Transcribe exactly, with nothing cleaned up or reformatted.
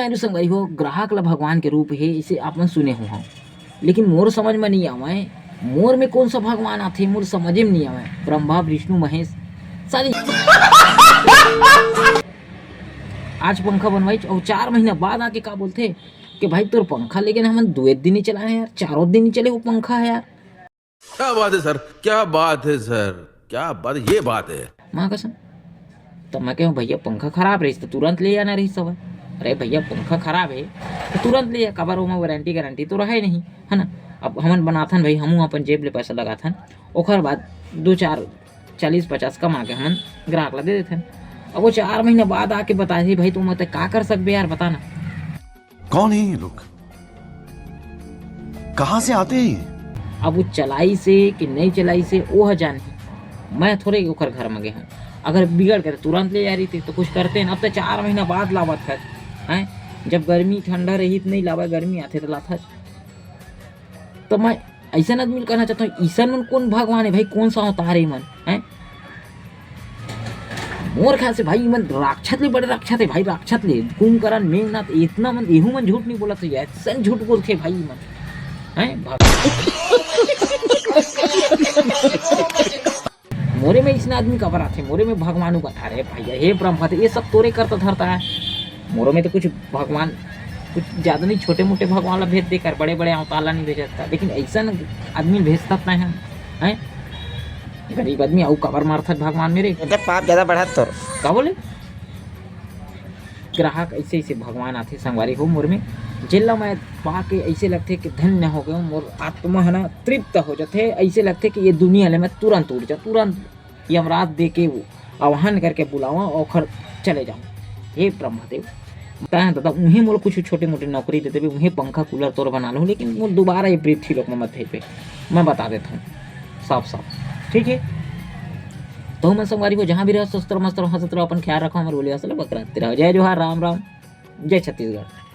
जो संगवारी हो, ग्राहक ला भगवान के रूप हे, इसे आप मन सुने हो हम, लेकिन मोर समझ में नहीं आवय, मोर में कौन सा भगवान आथे, मोर समझे में नहीं आवय। ब्रह्मा, विष्णु, महेश, सारी आज पंखा बनवाई और चार महीना बाद आके का बोलथे कि भाई तोर पंखा लेके ना हमन दुए दिन ही चलाए यार, चारों दिन ही चले वो पंखा है यार। क्या बात है सर, क्या बात है सर, क्या बात, ये बात है। माँ कसम। तब मैं कहूँ भैया पंखा खराब रहिस तो तुरंत ले आना रहिस हवय। अरे भैया पंखा खराब है तो तुरंत ले आ, काबर ओमा वारंटी गारंटी तो रहे नहीं, है ना। अब हमन बनाथन भाई, हमू अपन जेब ले पैसा लगाथन, ओकर बाद दो चार चालीस पचास कमा के हमन ग्राहक ला दे देथन। अब वो चार महीना बाद आके बताही भाई तुम का कर सकबे यार, बता ना। कौन है ये लोग, कहाँ से आते हैं ये? अब वो चलाइस कि नहीं चलाइस वो ह जानही, मैं थोड़े ओकर घर में गे हूँ। अगर बिगड़ के तुरंत ले जा रही थी तो कुछ करते ना। अब तो चार महीना बाद लावत है, हैं? जब गर्मी ठंडा रही तो नहीं लावा, गर्मी आथे तो लाथा। तो मैं ऐसा आदमी कहना चाहता हूँ, ईसन मन कौन भगवान है भाई, कौन सा अवतार है मन, हैं? मोर ख्याल से भाई मन राक्षस ले बड़े राक्षस है भाई, राक्षस ले कुंभकर्ण मेघनाथ इतना मन, एहू मन झूठ नहीं बोलत है, ऐसा झूठ बोलते भाई मन, हैं? भाग- मोरे में इसने आदमी काबर आथे, मोरे में भगवान उबा, अरे भैया हे ब्रह्मा, तो ये सब तोरे करता धरता है। मोरो में तो कुछ भगवान, कुछ ज्यादा नहीं, छोटे मोटे भगवान ला भेज देकर बड़े बड़े अवतार ला नहीं भेजता, लेकिन ऐसा आदमी भेजता है, हैं? गरीब आदमी आऊ काबर मारथत भगवान मेरे। बेटा पाप ज्यादा बढ़त तोर। का बोले? ग्राहक ऐसे ऐसे भगवान आथे संगवारी हो मोर में, जेला मैं पा के ऐसे लगथे कि धन्य हो गए, मोर आत्मा है ना तृप्त हो जाथे, ऐसे लगथे कि ये दुनिया ले मैं तुरंत उड़ जा, तुरंत यमराज दे के आह्वान करके बुलावा, ओखर चले जाऊँ। हे ब्रह्मदेव, बताए दादा, उन्हें मोला कुछ छोटे मोटे नौकरी दे देबे, उन्हें पंखा कूलर तोर बना लूँ, लेकिन मोर दोबारा ये पृथ्वी लोक में मत भेजबे, मैं बता देता हूँ साफ साफ, ठीक है? तो मन संगवारी हो, जहाँ भी रहो, स्वस्थ रहो, मस्त रहो, हंसत रहो, अपन ख्याल रखो, हमारे बोलिया से बकराते रहो। जय जोहार, राम राम, जय छत्तीसगढ़।